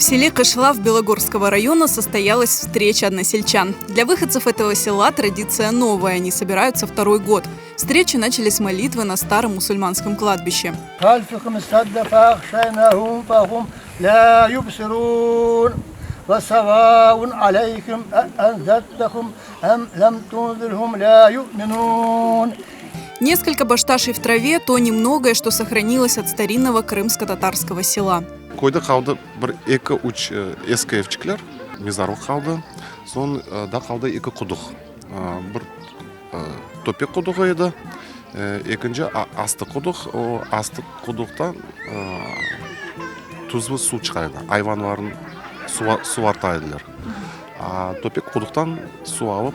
В селе Кышлав Белогорского района состоялась встреча односельчан. Для выходцев этого села традиция новая, они собираются второй год. Встречу начали с молитвы на старом мусульманском кладбище. Несколько башташей в траве – то немногое, что сохранилось от старинного крымско-татарского села. Köyde qaldı bir eki, üç eski evçikler, mezarlıq qaldı. Soñ da qaldı eki quduq. Bir töpe quduğı edi, ekinci astı quduq. O astı quduqtan tuzlu suv çıqa edi, ayvanlarnı suvarta ediler. Töpe quduqtan suv alıp,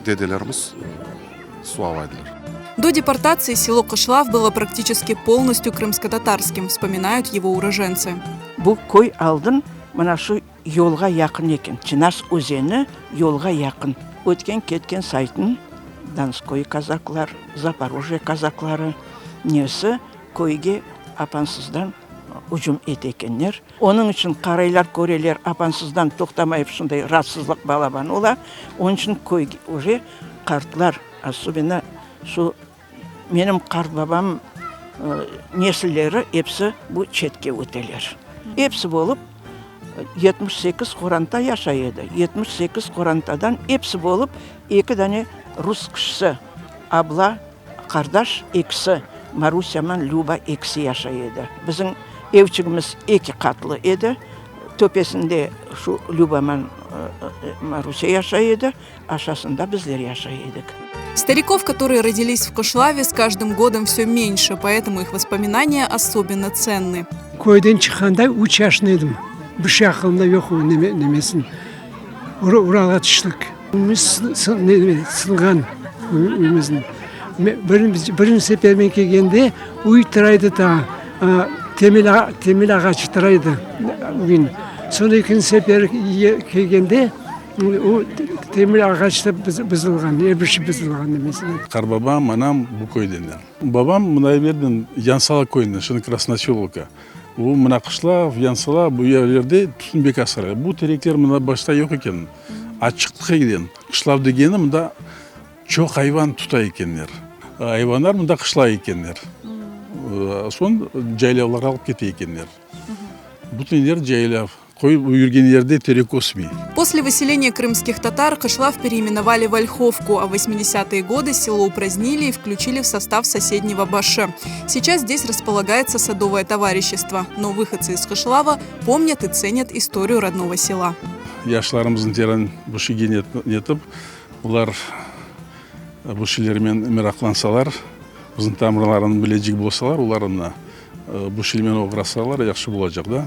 dedelerimiz suv ala ediler. До депортации село Кышлав было практически полностью крымско-татарским, вспоминают его уроженцы. Bu köy aldın mına şu yolğa yaqın eken, Çinas özeni yolğa yaqın. Ötken-ketken saytın Donskoy kazaklar, Zaporojye kazakları nesi köyge apansızdan ücüm ete ekenler. Onıñ içün qaraylar, köreler apansızdan toqtamayıp şunday raatsızlıq balaban ola. Onıñ içün köyge uje qartlar, osobenno şu menim qartbabam nesilleri episi bu çetke öteler. Episi bolıp 78 qoranta yaşay edi. 78 qorantadan episi bolıp eki dane rus kişisi, abla, Qardaş ekisi, Marusyaman Lüba ekisi yaşay edi. Bizim evçigimiz eki qatlı edi. Töpesinde şu Lübaman Marusya yaşay edi, aşasında bizler yaşay edik. Стариков, которые родились в Кышлаве, с каждым годом все меньше, поэтому их воспоминания особенно ценны. Köyden çıqqanda üç yaşında edim. Bir şey aqılımda yoq o nemesin. Uralğa tüştik. Üyümiz sınğan üyümizniñ. Birinci sefer men kelgende üy tura edi daa, temel temel ağaçı tura edi üyniñ. Soñ ekinci sefer kelgende o temel ağaç da buzulğan, er bir şey buzulğan nemesi. Qarbabam, anam bu köydenler. Babam mınday yerden, Yansala köyünden, şimdi Krasnoselovka. Bu mına qışlav, Yansala, bu yerlerde tütün bek asıray. Bu terekler mında başta yoq eken. Açıqlıq eken. Qışlav degeni mında çoq ayvan tuta ekenler. Ayvanlar mında qışlay ekenler. Soñ caylavlarğa alıp kete ekenler. Bütün yer caylav. Qoy yürgen yerde terek ösmey. После выселения крымских татар Кышлав переименовали в Ольховку, а в 80-е годы село упразднили и включили в состав соседнего Баше. Сейчас здесь располагается садовое товарищество, но выходцы из Кышлава помнят и ценят историю родного села. Yaşlarımıznı teren bu şeyge netip, olar bu şeylermen meraqlansalar, bizim tamırlarını bilecek bolsalar, olar mına bu şeylermen oğrasalar, yahşı bolacaq da.